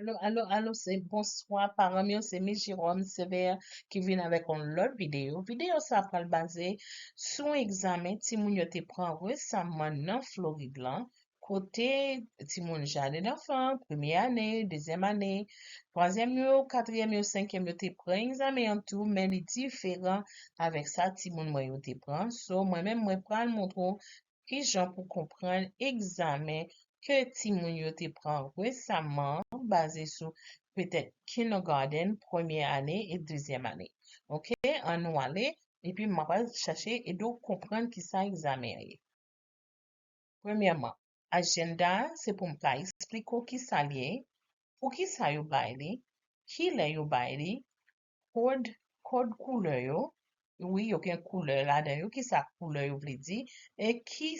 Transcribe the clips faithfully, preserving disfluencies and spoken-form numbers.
Alo, alo, alo, se bonswa paran m yo, se Miss Jérôme Sévère ki vin avèk yon lòt videyo. Videyo sa a pral baze sou egzamen timoun yo te pran resaman nan Florid lan, kote timoun jaden danfan, premye ane, dezyèm ane, twazyèm yo, katriyèm yo, senkyèm yo te pran egzamen an tou, men li diferan avèk sa timoun mwen yo te pran. So, mwen menm, mwen pral montre w kijan pou konprann egzamen ke timoun yo te pran resaman, baze sou petèt kindergarten, premye ane e dezyèm ane. Oke, ann nou ale, epi m ap al chache ede w konprann kisa egzamen an ye. Premyèman, ajanda a se pou m ka eksplike w kisa l ye, poukisa yo bay li, kilè yo bay li, kòd, kòd koulè yo, wi, yo gen koulè ladan yo, kisa koulè yo vle di, e ki,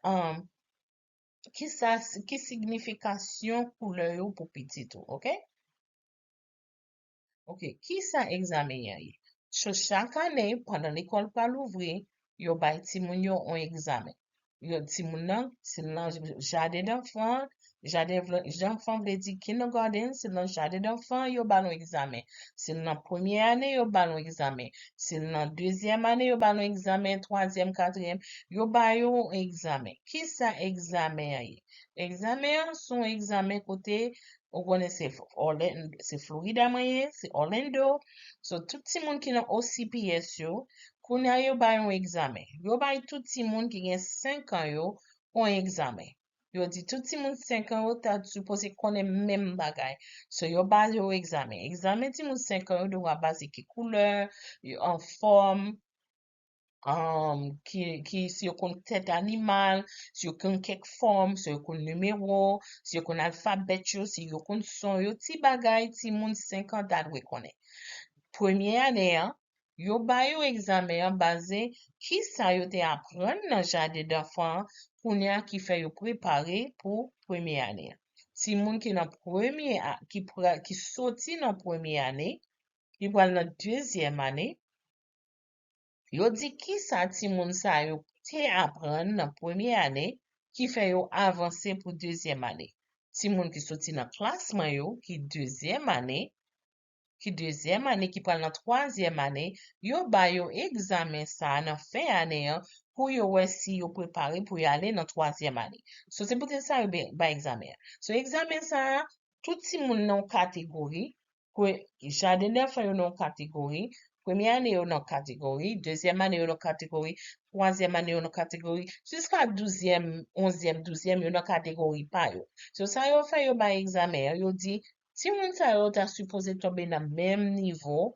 um, kisa, ki signifikasyon koulè yo pou pitit ou, oke? Oke, kisa egzamen an ye? So, chak ane, pandan lekòl pral ouvri, yo bay timoun yo yon egzamen. Yo, timoun nan, si l nan jaden danfan, jaden danfan vle di kindergarten, si l nan jaden danfan, yo ba l yon egzamen. Si l nan premye ane, yo ba l yon egzamen. Si l nan dezyèm ane, yo ba l yon egzamen, twazyèm, katriyèm, yo ba yo yon egzamen. Kisa egzamen an ye? Egzamen an se yon egzamen kote ou konnen se Orlando, se Florida mwen ye, se Orlando. So, tout timoun ki nan O C P S yo, kounye a yo bay yon egzamen. Yo bay tout timoun ki gen senk an yo yon egzamen. Yo di tout timoun senk an yo ta sipoze konnen menm bagay. So, yo ba yo egzamen. Egzamen timoun senk an yo dwe baze ki koulè, yo an fòm, um, ki, ki, si yo konn tèt animal, si yo konn kèk fòm, si yo konn nimewo, si yo konn alfabèt yo, si yo konn son yo, ti bagay timoun senk an ta dwe konnen. Premye ane an, yo ba yo egzamen an baze kisa yo te aprann nan jaden danfan an, kounye a ki fè yo prepare pou premye ane an. Timoun ki nan premye a, ki pra, ki soti nan premye ane, ki pral nan dezyèm ane, yo di kisa timoun sa yo te aprann nan premye ane ki fè yo avanse pou dezyèm ane. Timoun ki soti nan klas mwen yo, ki dezyèm ane, ki dezyèm ane, ki pral nan twazyèm ane, yo ba yo egzamen sa a nan fen ane an pou yo wè si yo prepare pou y ale nan twazyèm ane. So, se poutèt sa yo be-, bay egzamen an. So, egzamen sa a, tout timoun nan yon kategori, pre-, jaden danfan yo nan yon kategori, premye ane yo nan yon kategori, dezyèm ane yo nan yon kategori, twazyèm ane yo nan yon kategori, jiska douzyèm, onzyèm, douzyèm yo nan kategori pa yo. So, sa yo fè, yo bay egzamen an, yo di, timoun sa yo ta sipoze tonbe nan menm nivo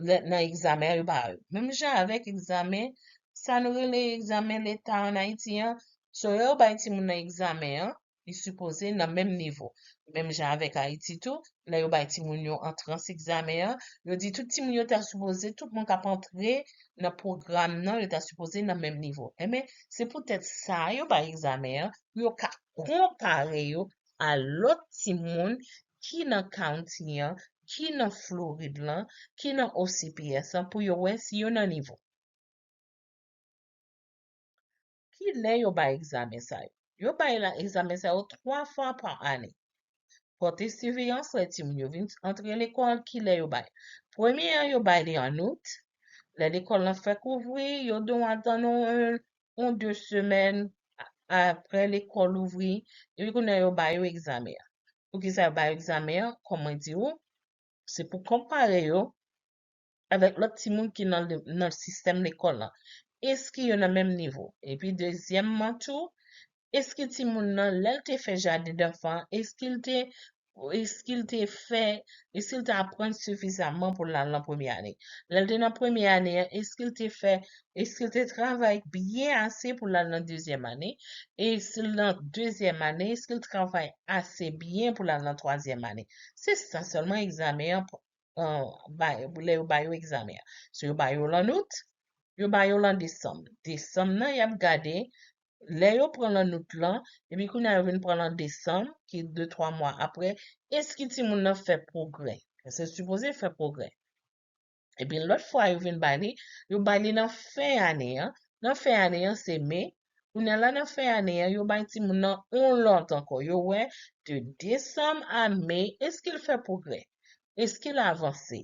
lè, nan egzamen an yo ba yo. Menm jan avèk egzamen, sa nou rele egzamen leta ann Ayiti an, so lè yo bay timoun nan egzamen an, li sipoze nan menm nivo. Menm jan avèk Ayiti tou, lè yo bay timoun yo antrans egzamen an, yo di tout timoun yo ta sipoze, tout moun k ap antre nan pwogram nan, yo ta sipoze nan menm nivo. Enben, se poutèt sa yo bay egzamen an, pou yo ka konpare yo a lòt timoun ki nan county an, ki nan Florid lan, ki nan O C P S lan, pou yo wè si yo nan nivo. Ki lè yo bay egzamen sa yo? Yo bay la, egzamen sa yo twa fwa pa ane. Pote siveyans lè timoun yo vin antre lekòl, ki lè yo bay? Premye an, yo bay li an out. Lè lekòl lan fèk ouvri, yo dwe atann yon, yon de semèn a-, apre lekòl ouvri, epi kounye a yo ba yo egzamen an. Poukisa yo ba yo egzamen an? Kòm mwen di w, se pou konpare yo avèk lòt timoun ki nan le-, nan sistèm lekòl lan. Èske yo nan menm nivo? Epi dezyèmman tou, èske timoun nan, lè l te fè jaden danfan, èske l te, èske l te fè, èske l te aprann sifizaman pou l al nan premye ane? Lè l te nan premye ane an, èske l te fè, èske l te travay byen ase pou l al nan dezyèm ane? E si l nan dezyèm ane, èske l travay ase byen pou l al nan twazyèm ane? Se sa sèlman egzamen an, bay, lè yo ba yo egzamen an. So, yo ba yo l an out, yo ba yo l an desanm. Desanm nan, y ap gade, lè yo pran l an out lan, epi kounye a yo vin pran l an desanm, ki de, twa mwa apre, èske timoun nan fè pwogrè? Paske l sipoze fè pwogrè. Epi lòt fwa yo vin bay li, yo bay li nan fen ane an. Nan fen ane an, se me, Kounye a la nan fen ane an, yo bay timoun nan yon lòt ankò. Yo wè de desanm a me, èske l fè pwogrè? Èske l avanse?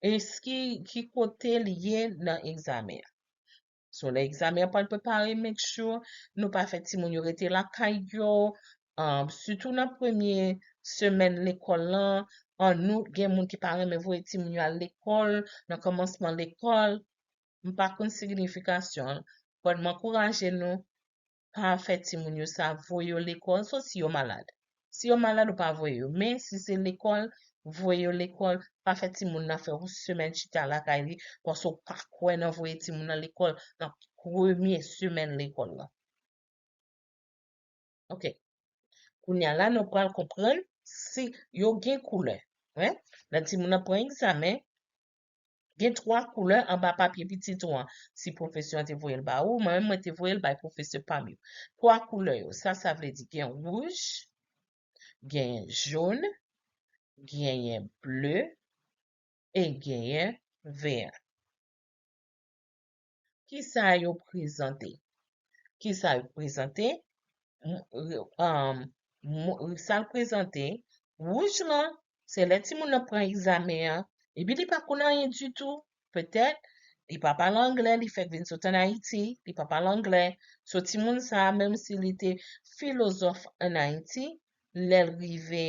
Èske ki kote l ye nan egzamen an? So, lè egzamen an pral prepare, make sure nou pa fè timoun yo rete lakay yo, um, sitou nan premye semèn lekòl lan. An nou, gen moun ki pa renmen voye timoun yo al lekòl nan kòmansman lekòl. M pa konn siyifikasyon l, but m ankouraje nou, pa fè timoun yo sa, voye yo lekòl, sof si yo malad. Si yo malad, ou pa voye yo. Men, si se lekòl, voye yo lekòl, pa fè timoun nan fè yon semèn chita lakay li, paske w pa kwè nan voye timoun nan lekòl nan premye semèn lekòl lan. Ok. Kounye a la, nou pral konprann si yo gen koulè. Wi. Lè timoun nan pran egzamen, gen twa koulè anba papye pitit ou an. Si pwofesè an te voye l ba ou, mwen menm mwen te voye l bay pwofesè pa m yo. Twa koulè yo, sa, sa vle di gen wouj, genyen jòn, genyen ble, e genyen vè. Kisa yo prezante? Kisa yo prezante? M- re- um, mo- sa l prezante, wouj lan, se lè timoun nan pran egzamen an, epi li pa konn anyen ditou, petèt, li pa pale anglè, li fèk vin sot ann Ayiti, li pa pale anglè. So, timoun sa a, menm si li te filozòf ann Ayiti, lè l rive,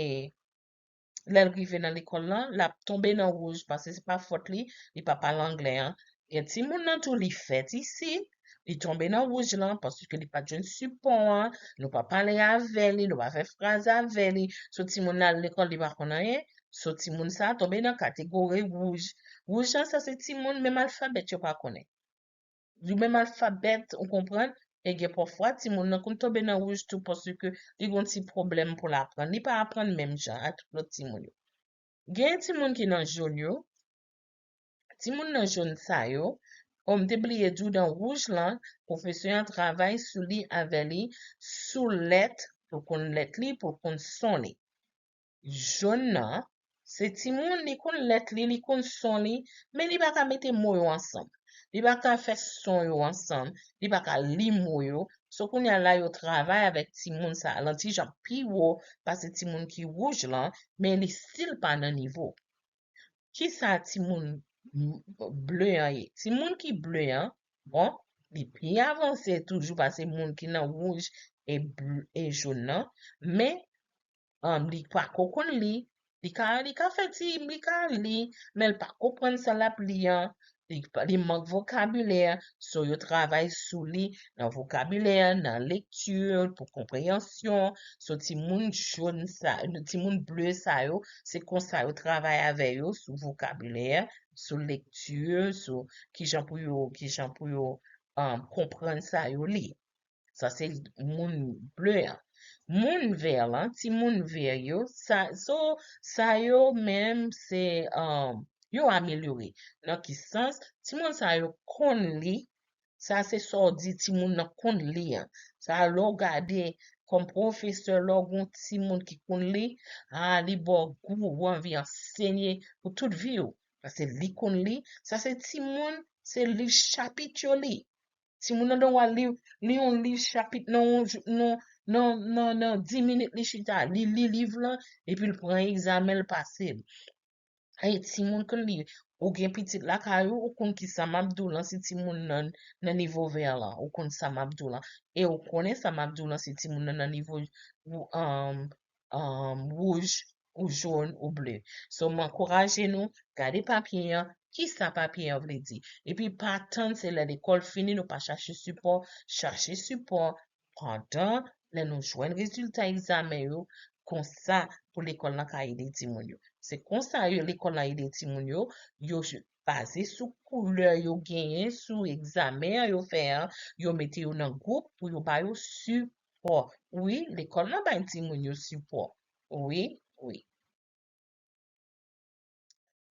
lè l rive nan lekòl lan, l ap tonbe nan wouj, paske se pa fòt li, li pa pale anglè an. Gen timoun nan tou, li fèt isi, li tonbe nan wouj lan, paske li pa t jwenn sipò an, nou pa pale avè li, nou pa fè fraz avè li. So, timoun nan al lekòl, li pa konn anyen. So, timoun sa a tonbe nan kategori wouj. Wouj lan, sa se timoun, menm alfabèt yo pa konnen. Li menm alfabèt, ou konprann? E gen pafwa, timoun nan konn tonbe nan wouj tou, paske li gon ti pwoblèm pou l aprann. Li pa aprann menm jan a tout lòt timoun yo. Gen timoun ki nan jòn yo, timoun nan jòn sa yo, o, m te bliye di w, nan wouj lan, pwofesè an travay sou li avè li, sou lèt, pou l konn lèt li, pou l konn son li. Jòn nan, se timoun, li konn lèt li, li konn son li, men li pa ka mete mo yo ansanm. Li pa ka fè son yo ansanm, li pa ka li mo yo. So, kounye a la, yo travay avèk timoun sa a, l on ti jan pi wo pase timoun ki wouj lan, men li still pa nan nivo. Kisa timoun m- ble an ye? Timoun ki ble an, bon, li pi avanse toujou pase moun ki nan wouj e, bl- e jòn nan, men um, li pako konn li. Li ka, li ka fè ti, li ka li, men l pa konprann sa l ap li an. Li, pa- li mank vokabilè, so yo travay sou li nan vokabilè, nan lekti, pou konpreyansyon. So timoun jòn sa, timoun ble sa yo, se konsa yo travay avè yo sou vokabilè, sou lekti, sou kijan pou yo, kijan pou yo um, konprann sa yo li. Sa se moun ble an. Moun vè lan, timoun vè yo, sa, so, sa yo menm se, um, yo amelyore. Nan ki sans? Timoun sa yo konn li, sa se sa w di timoun nan konn li an. Sa lè w gade kòm pwofesè, lè w gon timoun ki konn li, a, li ba w gou, ou anvi ansenye pou tout vi w. Paske li konn li, sa se timoun, se liv chapit yo li. Timoun nan dwe li, li yon liv chapit nan yon jou, nan, nan, nan, nan dis minit li chita, li li liv lan, epi l pran egzamen l pase l. E timoun konn li, ou gen pitit lakay ou, ou konn kisa m ap di w lan, si timoun nan, nan nivo vè lan, ou konn sa m ap di w lan. E ou konnen sa m ap di w lan, si timoun nan nan nivo, ou, um, um, wouj, ou jòn, ou ble. So, m ankouraje nou, gade papye an, kisa papye an vle di. Epi pa tann se lè lekòl fini, nou pa chache sipò, chache sipò pandan lè nou jwenn rezilta egzamen yo, konsa pou lekòl lan ka ede timoun yo. Se konsa yo lekòl lan ede timoun yo, yo j- baze sou koulè yo genyen sou egzamen an yo fè an, yo mete yo nan gwoup pou yo ba yo sipò. Wi, lekòl lan bay timoun yo sipò. Wi, wi.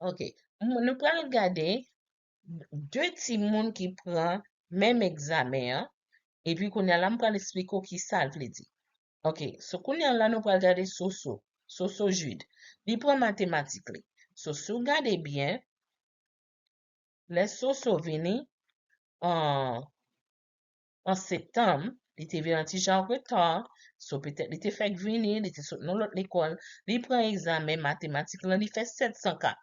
Ok. M- Nou pral gade de timoun ki pran menm egzamen an. Epi kounye a la, m pral eksplike w ki sa l vle di. Ok. So, kounye a la, nou pral gade Soso. Soso Jude. Li pran matematik li. So, si w gade byen, lè Soso vini an, an septanm, Li te vin yon ti jan an reta, so petèt li te fèk vini, li te sot nan lòt lekòl, li pran egzamen matematik lan, li fè sèt san kat.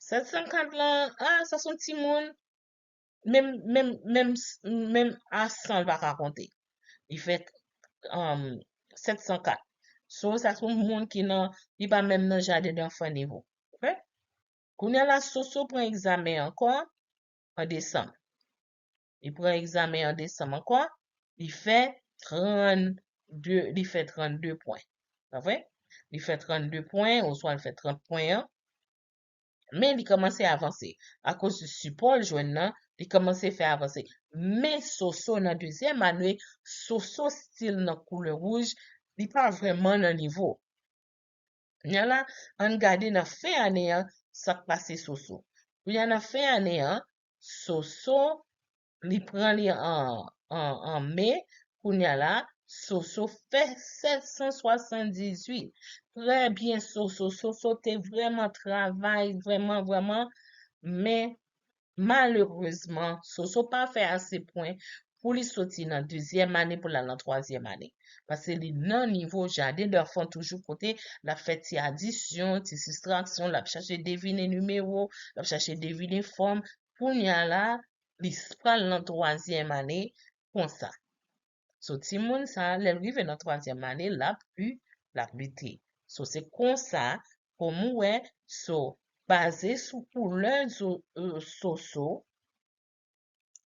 Sèt san kat lan, ah, sa se yon timoun, menm, menm, menm, menm a san l pa ka konte. Li fè, um, sèt san kat. So, sa se yon moun ki nan, li pa menm nan jaden danfan nivo. Ok? Kounye a la, Soso pran egzamen ankò an desanm. Li pran egzamen an desanm ankò, li fè trannde, li fè trannde pwen. Pa vre? Li fè trannde pwen, oswa li fè trant pwen an. Men li kòmanse avanse. Akoz de sipò l jwenn nan, li kòmanse fè avanse. Men Soso nan dezyèm ane, Soso still nan koulè wouj, li pa vrèman nan nivo. Kounye a la, ann gade nan fen ane an, sa k pase Soso. Kounye a nan fen ane an, Soso, li pran li an, an, an me, kounye a la, Soso fè sèt san swasanndizuit. Trè byen, Soso. Soso te vrèman travay, vrèman, vrèman, men malerezman, Soso pa fè ase pwen pou li soti nan dezyèm ane pou l al nan twazyèm ane. Paske li nan nivo jaden danfan toujou kote l ap fè ti adisyon, ti sistraksyon, l ap chache devine nimewo, l ap chache devine fòm. Kounye a la, li s-, pral nan twazyèm ane konsa. So, timoun sa, lè l rive nan twazyèm ane, l ap li, l ap lite. So, se konsa, kòm ou wè, so, baze sou koulè zo-, euh, Soso,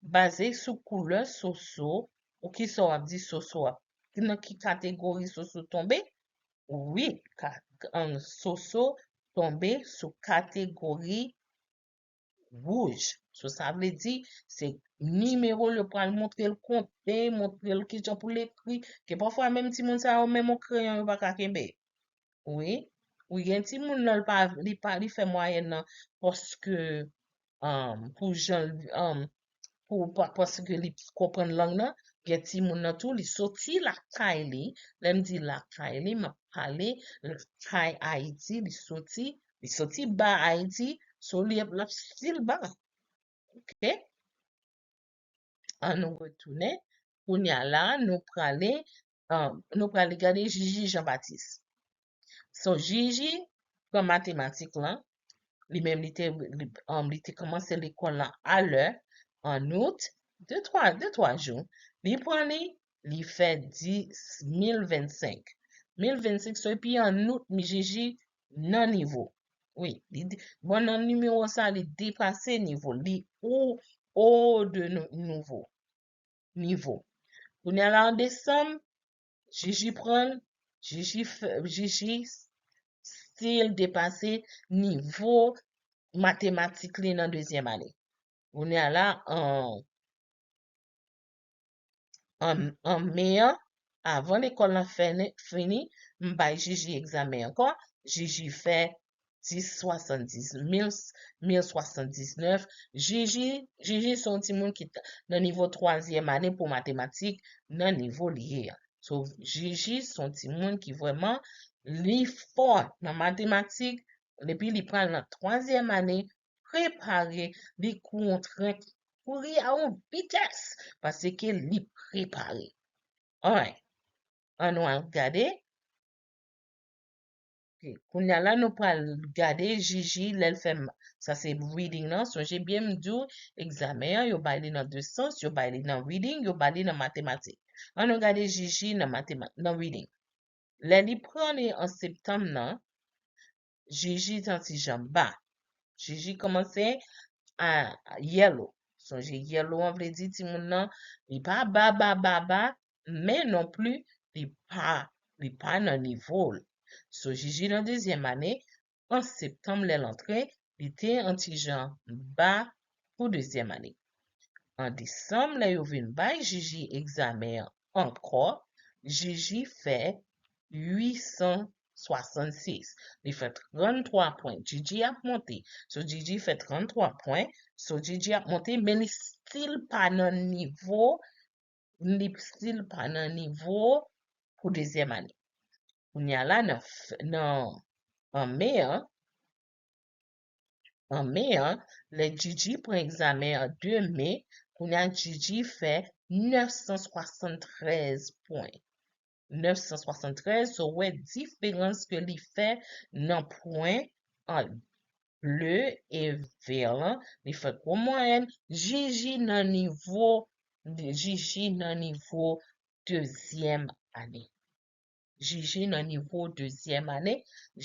baze sou koulè Soso, ou kisa w ap di Soso ap, nan ki kategori Soso tonbe? Wi, ka, an, Soso tonbe sou kategori wouj. So, sa vle di, se nimewo yo pral montre l konte, montre l kijan pou l ekri. Ke pafwa menm timoun sa yo, menm yon kreyon yo pa ka kenbe. Wi. Wi, gen timoun nan, li pa, li pa, li fè mwayèn nan paske, um, pou jan, um, pou, pa, paske li konprann lang nan. Gen timoun nan tou, li soti lakay li. Lè m di lakay li, m ap pale lakay Ayiti, li soti, li soti ba Ayiti, so li ap, l ap still ba. Ok? An nou retounen. Kounye a la, nou prale, uh, nou prale gade Jiji Jean Baptiste. So, Jiji pran matematik lan. Li menm, li te, li, um, li te kòmanse lekòl lan alè, an out, de twa, de twa jou. Li pran li, li fè dis, mil vennsenk. Mil vennsenk, so, epi an out, Jiji nan nivo. Wi, li di, bon, nan nimewo sa, li depase nivo. Li o, o de nou-, nouvo. Nivo. Kounye a la, an desanm, Jiji pran l, Jiji fè, Jiji still depase nivo matematik li nan dezyèm ane. Kounye a la, an, an, an me an, avan lekòl lan fène-, fini, m bay Jiji egzamen ankò, Jiji fè dis swasanndiz, mil, mil swasanndiznèf. Jiji, Jiji se yon timoun ki t-, nan nivo twazyèm ane pou matematik, nan nivo li ye a. So, Jiji se yon timoun ki vrèman, li fò nan matematik, epi li pral nan twazyèm ane, prepare, li kou yon tren, kouri a yon vitès, paske li prepare. Alright. An nou al gade. Ok, kounye a la, nou pral gade Jiji lè l fè m-, sa se reading nan. Sonje byen m di w, egzamen an, yo bay li nan de sans, yo bay li nan reading, yo bay li nan matematik. An nou gade Jiji nan matema-, nan reading. Lè li pran li an septanm nan, Jiji t an ti jan ba. Jiji kòmanse a yellow. Sonje yellow an vle di timoun nan, li pa ba, ba, ba, ba, men non pli, li pa, li pa nan nivo l. So, Jiji nan dezyèm ane, an septanm lè l antre, li te an ti jan ba pou dezyèm ane. An desanm, lè yo vin bay Jiji egzamen an ankò, Jiji fè uit san swasannsis. Li fè tranntwa pwen. Jiji ap monte. So, Jiji fè tranntwa pwen. So, Jiji ap monte, men li still pa nan nivo, li still pa nan nivo pou dezyèm ane. Kounye a la, nan f-, nan, an me an, an me an, lè Jiji pran egzamen an de me, kounye a Jiji fè nèf san swasanntrèz pwen. Nèf san swasanntrèz, so, wè diferans ke li fè nan pwen ant ble e vè lan. Li fè gwo mwayèn. Jiji nan nivo, Jiji nan nivo dezyèm ane. Jiji nan nivo dezyèm ane,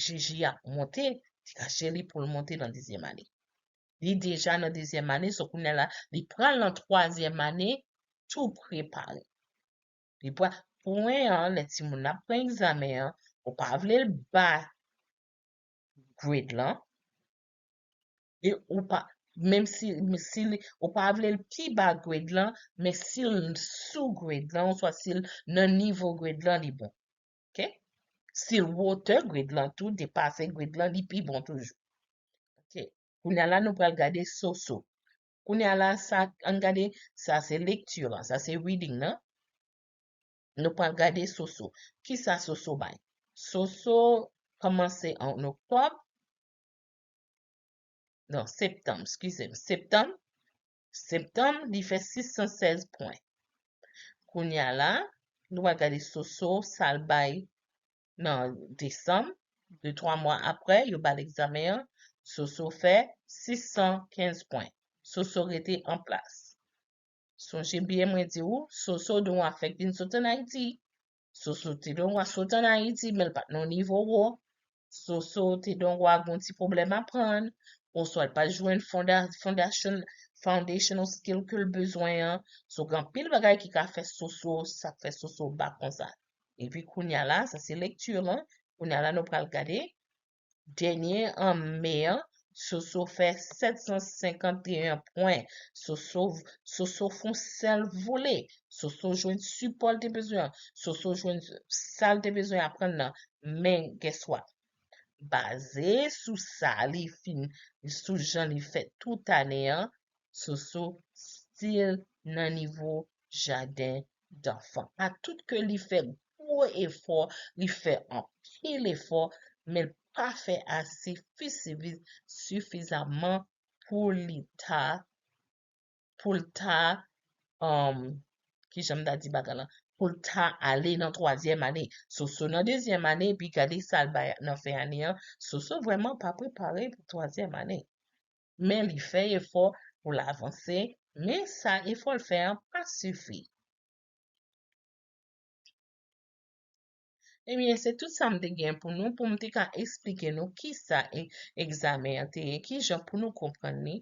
Jiji ap monte, degaje li pou l monte nan dezyèm ane. Li deja nan dezyèm ane, so kounye a la, li pral nan twazyèm ane, tou prepare. Li pral, pwen an, lè timoun ap pran egzamen an, ou pa vle l ba grade lan, e ou pa, menm si, si li, ou pa vle l pi ba grade lan, men si l sou grade lan, oswa si l nan nivo grade lan, li bon. Ok? Si l wotè grade lan tou, depase grade lan, li pi bon toujou. Ok. Kounye a la, nou pral gade soso. Kounye a la, sa, ann gade, sa se lekti lan, sa se reading nan. Nou pral gade soso. Kisa soso bay? Soso kòmanse an oktòb. Non, septanm, eskize m. Septanm. Septanm, li fè sis san sèz pwen. Kounye a la, nou pral gade soso, sa l bay nan desanm. De twa mwa apre, yo ba l egzamen an. Soso fè sis san kenz pwen. Soso rete an plas. Sonje byen mwen di w, Soso dwe fèk vin sot ann Ayiti. Soso te dwe sot ann Ayiti, men l pa t nan nivo wo. Soso te dwe gen yon ti pwoblèm aprann, oswa l pa t jwenn fonda, foundation, foundational skill ke l bezwen an. So, gen anpil bagay ki ka fè Soso, sa k fè Soso ba konsa. Epi kounye a la, sa se lekti lan. Kounye a la, nou pral gade. Dènye an me an, Soso fè sèt san senkanteyen pwen. Soso, Soso fè yon sèl vole. Soso jwenn sipò l te bezwen an. Soso jwenn sa l te bezwen aprann nan. Men, guess what? Baze sou sa li fin, sou jan li fè tout ane an, Soso still nan nivo jaden danfan. A tout ke li fè gwo efò, li fè anpil efò, men l pa fè ase fi sifi-, sifizaman pou li ta, pou l ta, um, kijan m ta di bagay lan, pou l ta ale nan twazyèm ane. Soso nan dezyèm ane, epi gade sa l bay nan fen ane an. Soso vrèman pa prepare pou twazyèm ane. Men li fè efò pou l avanse, men sa efò l fè an pa sifi. Ebyen, se tout sa m te gen pou nou, pou m te ka eksplike nou kisa e-, egzamen an te ye, kijan pou nou konprann li.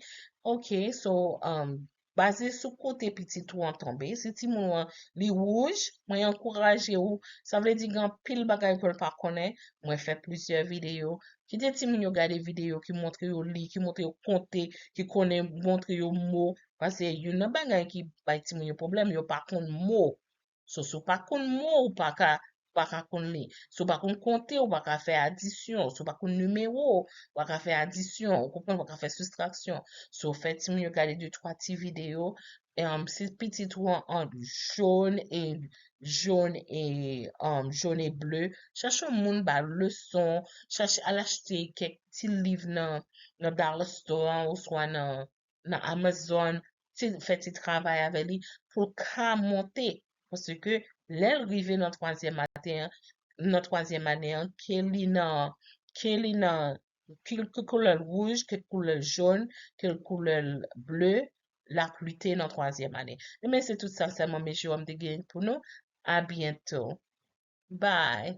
Ok, so, um, baze sou kote pitit ou an tonbe, si timoun ou an li wouj, mwen ankouraje ou, sa vle di gen anpil bagay ke l pa konnen, mwen fè plizyè videyo, kite timoun yo gade videyo ki montre yo li, ki montre yo konte, ki konnen montre yo mo, paske youn nan bagay ki bay timoun yo pwoblèm, yo pa konn mo. So, si w pa konn mo, ou pa ka, ou pa ka konn li. Si w pa konn konte, ou pa ka fè adisyon. Si w pa konn nimewo, ou pa ka fè adisyon. Ou konprann, ou pa ka fè sistraksyon. So, fè timoun yo gade de twa ti videyo. Em, si pitit ou an ant jòn e, jòn e, em, jòn e ble, chache yon moun ba l leson, chache al achte kèk ti liv nan, nan dollar store an, oswa nan, nan Amazon, ti, fè ti travay avè li pou l ka monte. Paske lè l rive nan twazyèm ane an, nan twazyèm ane an, ke li nan, ke li nan, ke, ke koulè l wouj, ke koulè l jòn, ke koulè l ble, l ap lite nan twazyèm ane. Ebyen, se tout sa sèlman, mesye, m te gen pou nou. A byento. Bye.